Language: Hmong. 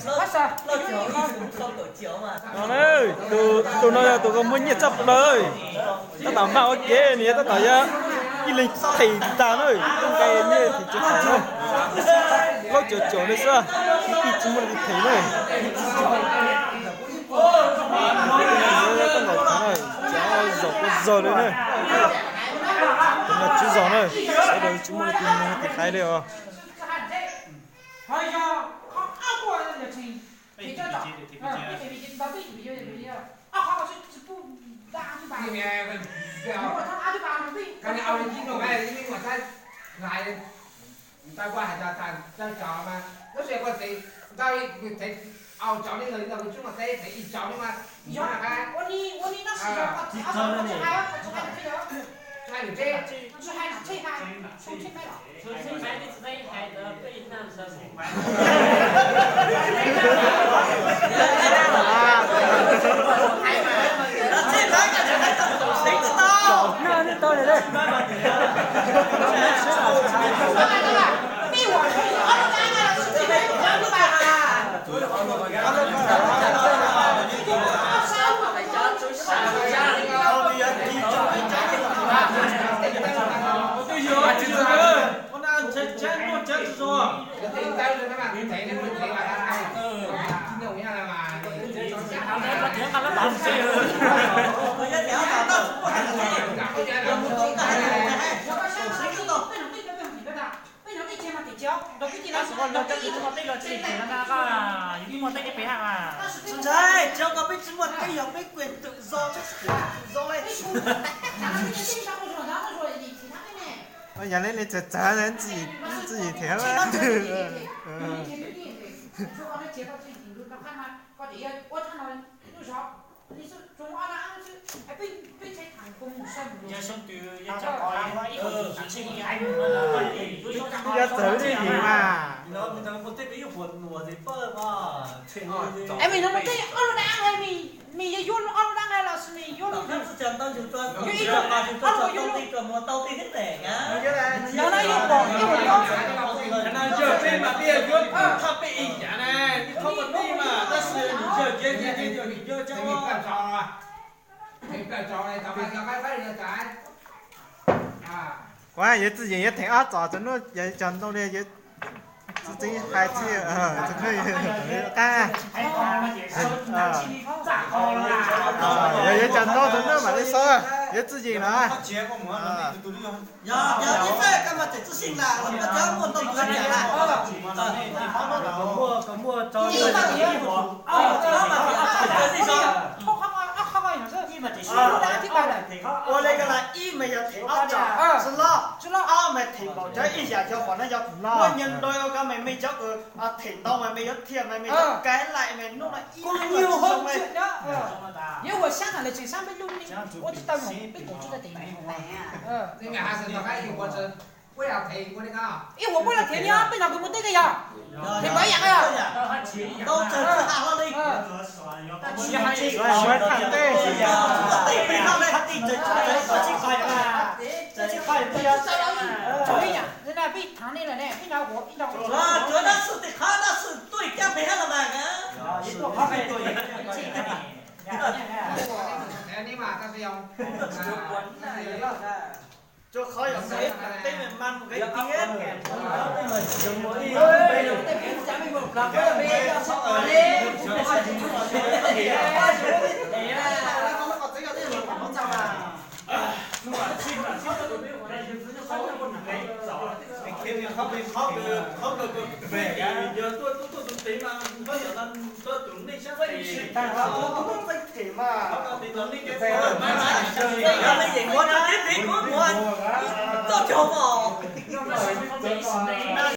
No na, tus, tus no yog tus uas muaj nyiaj tshaj plaws, tab tom maj ua ke nws tab tom yuav ib leeg them tag na, tub nqe nyiaj them tsis tau na. Plaub caug caum li xwb, ib tij tsis muaj leej twg them na. Tab tom thav na, tsav zaum quaj zog li na. Tus no tsis zaum na, sawv daws tsis muaj leej twg nug leej twg hais li os. Ntawd kuj hais tias tag ntawd cov mas lub sij hawm kuj tev ntawd, tev au cov li ntawd, ntawd kuj tsis muaj tev, tev ib cov li mas. Yog ua li, ua li no tsis yog, tsis hais, tsis hais, tsis hais, tsis hais, tsis hais. Tsis ntshai, tsis yog kom peb tsis muaj teeb, yog peb quyền tự do, tự do li. Yog li ne txawv txawv ntxwg yim them. Yog txawv ntxwg yim mas. Mày nói một cái ông Đăng hay mày, mày yuav yuav ông Đăng hay là mày yuav luôn? Yuav ib tug, ib tug, ib tug, ib tug, ib tug. Yog no yus pom, yus pom. Yog peb mas peb yuav thaj peb ib yam ne, ib qhov muaj tij mas tab sis nws yog, yog, yog, yog, yog, yog. Ua, yuav txwj yeem yuav theem ob txom txog hnub yog cog ntoo li, yuav txwj txeeb hais txij, qab, yog yuav cog ntoo txog hnub mam li xaub, yuav txwj yeem no. Ua li ko las ib mas yog them ob txom tsis loj, ob mas them npaum cov ib yam cov pom no yog muaj nyias nrog ua ko mas mej cov uas them ntau mas mej yuav thiaj mas mej cov kav laim mas hnub no ib tsis zoo li. Yog ua sab tham lawm tseem sab peb lub li, ua tsis tau peb kuv tsis tau tem. Ib huam muaj los them nyob peb no kuv mus teb ko yog them npaum ib yam ko yog. Peb tham ne lawm ne, peb no ua ib nrog. Tsuas qhov yog teb mas mas mus kev tiag. Yog tuaj tuaj tuaj tus tev mas, tuaj tus nej sab tes, tuaj tus nej sab tes mas. Tuaj cog os.